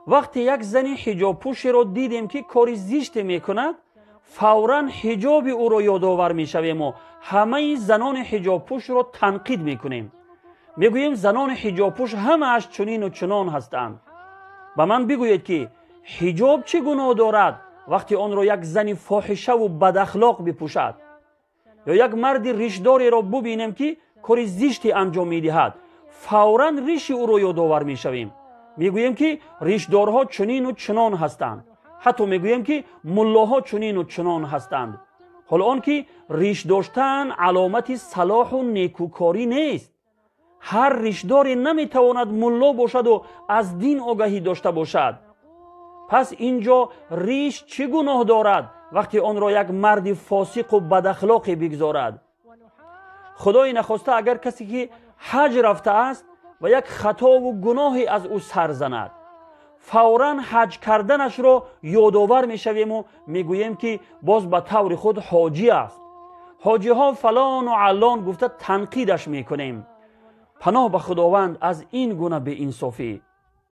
Вақте як зани ҳиҷобпӯшеро дидем, ки кори зиште мекунад, фавран ҳиҷоби ӯро ёдовар мешавему ҳамаи занони ҳиҷобпӯшро танқид мекунем. Мегӯем, занони ҳиҷобпӯш ҳамааш чунину чунон ҳастанд. Ба ман бигӯед, ки ҳиҷоб чӣ гуноҳ дорад, вақте онро як зани фоҳишаву бадахлоқ бипӯшад, ё як марди ришдореро бубинем, ки кори зиште анҷом медиҳад, фавран риши ӯро ёдовар мешавем. Мегӯем, ки ришдорҳо чунину чунон ҳастанд. Ҳатто мегӯем, ки муллоҳо чунину чунон ҳастанд. Ҳоло он ки риш доштан аломати салоҳу некӯкорӣ нест. Ҳар ришдоре наметавонад мулло бошаду аз дин огаҳӣ дошта бошад. Пас ин ҷо риш чӣ гуноҳ дорад, вақте онро як марди фосиқу бадахлоқе бигзорад? Худои нахоста, агар касе ки ҳаҷ рафтааст ва як хатову гуноҳе аз ӯ сар занад, фавран ҳаҷ карданашро ёдовар мешавему мегӯем, ки боз ба таври худ ҳоҷӣ аст, ҳоҷиҳо фалону аллон гуфта танқидаш мекунем. Паноҳ ба Худованд аз ин гуна беинсофӣ.